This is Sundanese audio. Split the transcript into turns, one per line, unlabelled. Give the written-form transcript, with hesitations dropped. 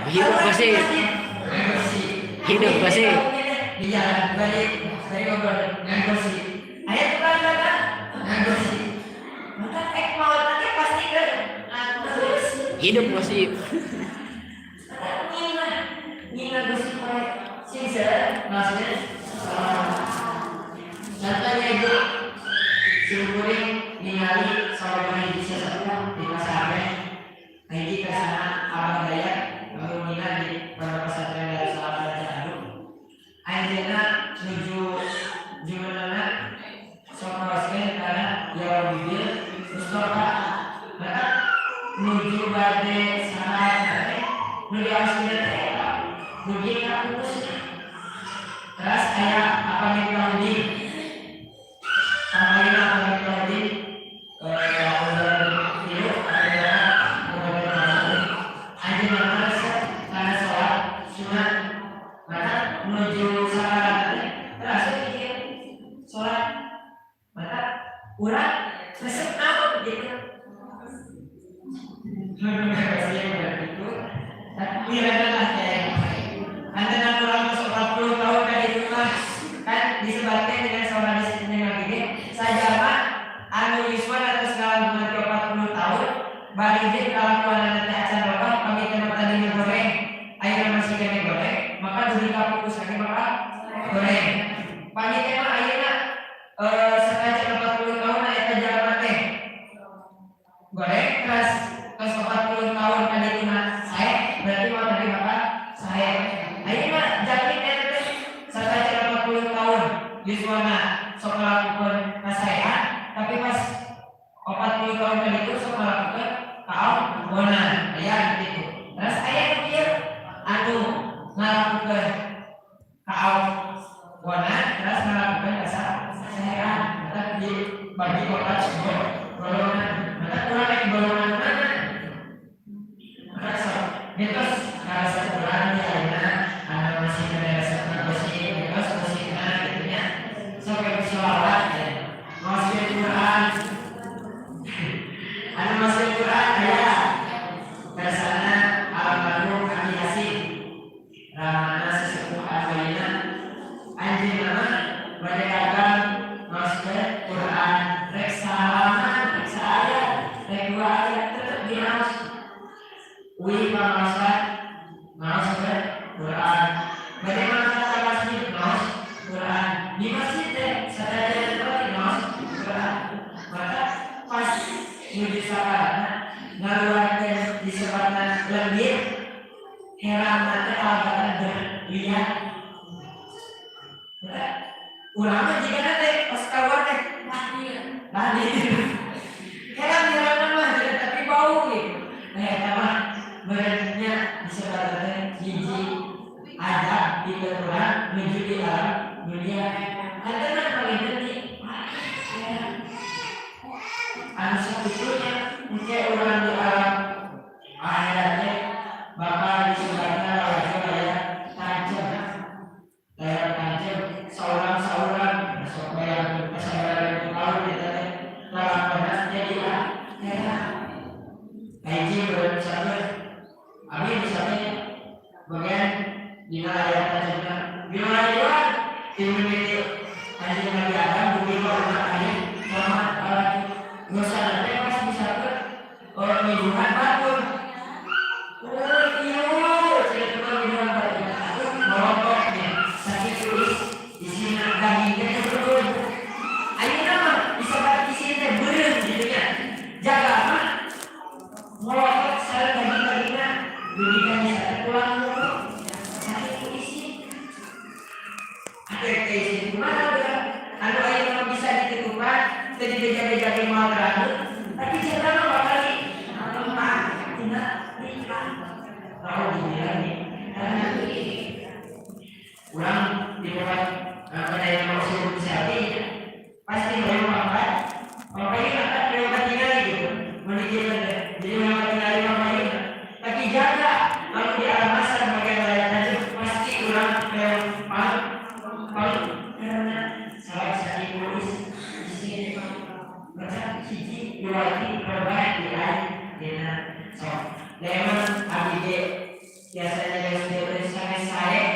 Hidup gosip.
Ngagosip.
Hidup gosip.
Di jalan balik dari ngobrol ngagosip. Aya tukang dagang ngagosip. Maka ek maot nanti pasti kan ngagosip.
Hidup gosip.
Ngina, ngina gosip wae. Sing seueur maksudnya contohnya, Ibu, simkuring ningali saudara hiji sesepuh di pesantren, hiji kesana Abang Dayat anu ngina di Pondok Pesantren Darussalam Raja Agung. Anjeunna nuju jumenana sok ngaoskeun kana Ya Bibil Mustafa. Maka nuju bade saha teh nu diaoskeun teh eta dugi ka pupusna. Terus aya apa Miftahudin, Amalina apa Miftahudin, udah tilu adalah anjeunna resep kana sholat sunat. Maka menuju sakarat teh terasa pikir sholat. Maka urang resep naon gitu itu lah kayak antara kurang masuk 40 tahun dari rumah kan disebutkan dengan sholat di sini lagi sajama anu yuswan atau segala ke 40 tahun bari jeung kalakuan nanti acan robah. Kami teh tadi goreng, ayeuna masih kene goreng, maka dugi ka pupus lagi maka goreng. Pami teh mah ayeuna sakacan 40 tahun eta jalma teh goreng, terus tos 40 tahun ka dituna sae, berarti mau tadi bakal sae. Ayeuna jalmi eta teh sakacan 40 tahun yuswana sok ngalakukeun kasaean, tapi pas 40 tahun ka ditu sok ngalakukeun kaawunan aya gitu. Terus aya nu kieu, anu ngalakukeun kaawunan terus ngalakukeun kasaean. Maka dibagi opat golongan. Maka kurang di golongan mana? Maka sok mitos ngarasa kurang di ayeuna anu masih kena resep ngagosip, mitos gosipna gitu nya. Sok ke sholawat ya, maos Quran, anu maos Quran aya kersana almarhum Abi Hasim ramana sesepuh ayeuna. Anjeunna mah bade dagang maos Quran, rek sahalaman, rek saayat, rek dua ayat, tetep dinaos. Uih pangaosan maos Quran, bade mangkat ka masjid maos Quran, di masjid teh sadaya tempat maos Quran. Maka pas nuju sakaratna ngaluarkeun disebutna lendir, herangna teh alatan berlian. Urang mah jigana teh pas keluar teh tadi herang herang mah tapi bau gitu. Nah, eta mah benernya disebutna teh hiji ada di urang menuju di alam dunia. Karena paling di anu sebetulnya mungkin orang di alam akhiratnya bakal disebutna lalajo aya tajam, layar tajam seorang-seorang. Sok bayang kasabaraha tahun kita teh lalakona jadi akhirat. Hiji berarti misalnya abi misalnya bagian dina layar tajamna gimana juga tim itu anjing Nabi Adam bumi mah aya sama dosa nanti pas misalkan orang mingguan batur. Oh iya, cerita mingguan batur merokoknya sakit tulis isinya dagingnya turun. Ayeuna mah disebut isi teh beureum gitu nya. Jaga mah melotot sareng daging-dagingna dugi ka bisa tulang mulu sakit isi. Atau teh isi kumaha bener anu ayeuna mah bisa ditutupan teu dibeja-beja ge moal terang, tapi jaga mah bakal di lemah tina nikah tahu dibilang nih karena urang di tempat pada yang mau suruh selfie pasti mau makan makanya akan lewat tinggal gitu mendikirkan teh jadi lewat tinggal makanya. Tapi jaga kalau di alam masa bagian layar tajam pasti urang lewat paling paling karena salah satu tulis isi macam hiji dua lagi robah di air dina. So memang abdi ge biasa. Geus deureus sanes sae.